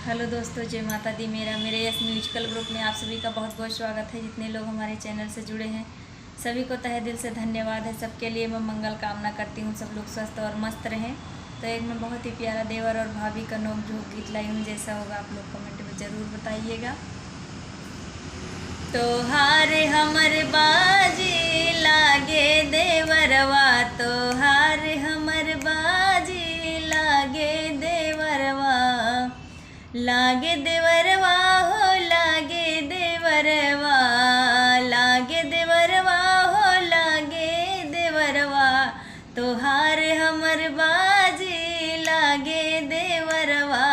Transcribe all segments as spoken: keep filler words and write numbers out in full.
हेलो दोस्तों, जय माता दी। मेरा, मेरे यस म्यूजिकल ग्रुप में आप सभी का बहुत बहुत स्वागत है। जितने लोग हमारे चैनल से जुड़े हैं, सभी को तहे दिल से धन्यवाद है। सबके लिए मैं मंगल कामना करती हूँ, सब लोग स्वस्थ और मस्त रहें। तो एक मैं बहुत ही प्यारा देवर और भाभी का नोक झोंक गीत लाई हूँ, जैसा होगा आप लोग कमेंट में ज़रूर बताइएगा। तोहार हमर बाजी लागे देवरवा, तोहार हमर बाजी लागे देवरवा, लागे देवरवा हो, लागे देवरवा, लागे देवरवा हो, लागे देवरवा। तोहार हमर बाजी लागे देवरवा,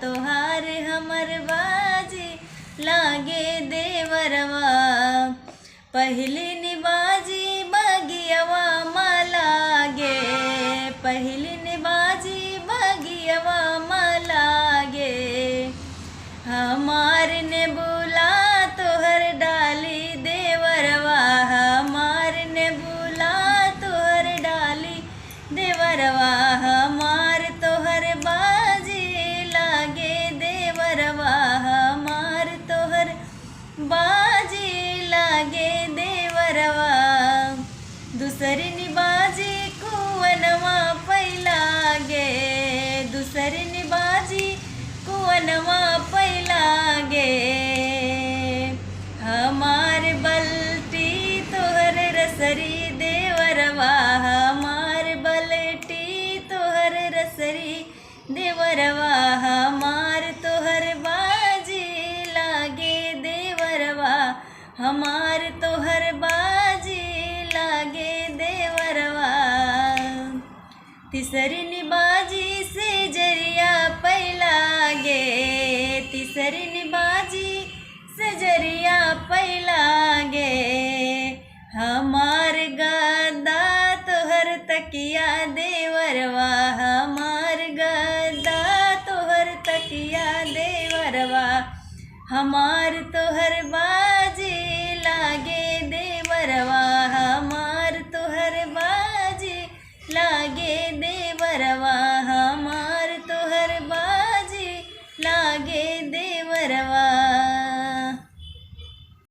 तोहार हमर बाजी लागे देवरवा। पहिलिन बाजी बगियवा मा लागे, पहिलिन बाजी बगियवा मा लागे। हमार नेबुला तोहर डाली देवरवा, हमार नेबुला तोहर डाली देवरवा। हमार तोहर बाजी लागे देवरवा, हमार तोहर बाजी लागे देवरवा। दुसरिन बाजी कुअनवा पै लागे, दुसरिन बाजी कुअनवा पै लागे। हमार बलटी तोहर रसरी देवरवा, हमार बलटी तोहर रसरी देवरवा। हमार तोहर बाजी लागे देवरवा, हमार तोहर बाजी लागे देवरवा। तिसरिन बाजी सेजरिया पै लागे, तिसरिन बाजी सेजरिया पै लागे। हमार गद्दा तोहर तकिया देवरवा, हमार गद्दा तोहर तकिया देवरवा। हमार तोहर बाजी लागे देवरवा, हमार तोहर बाजी लागे देवरवा, हमार तोहर बाजी लागे देवरवा।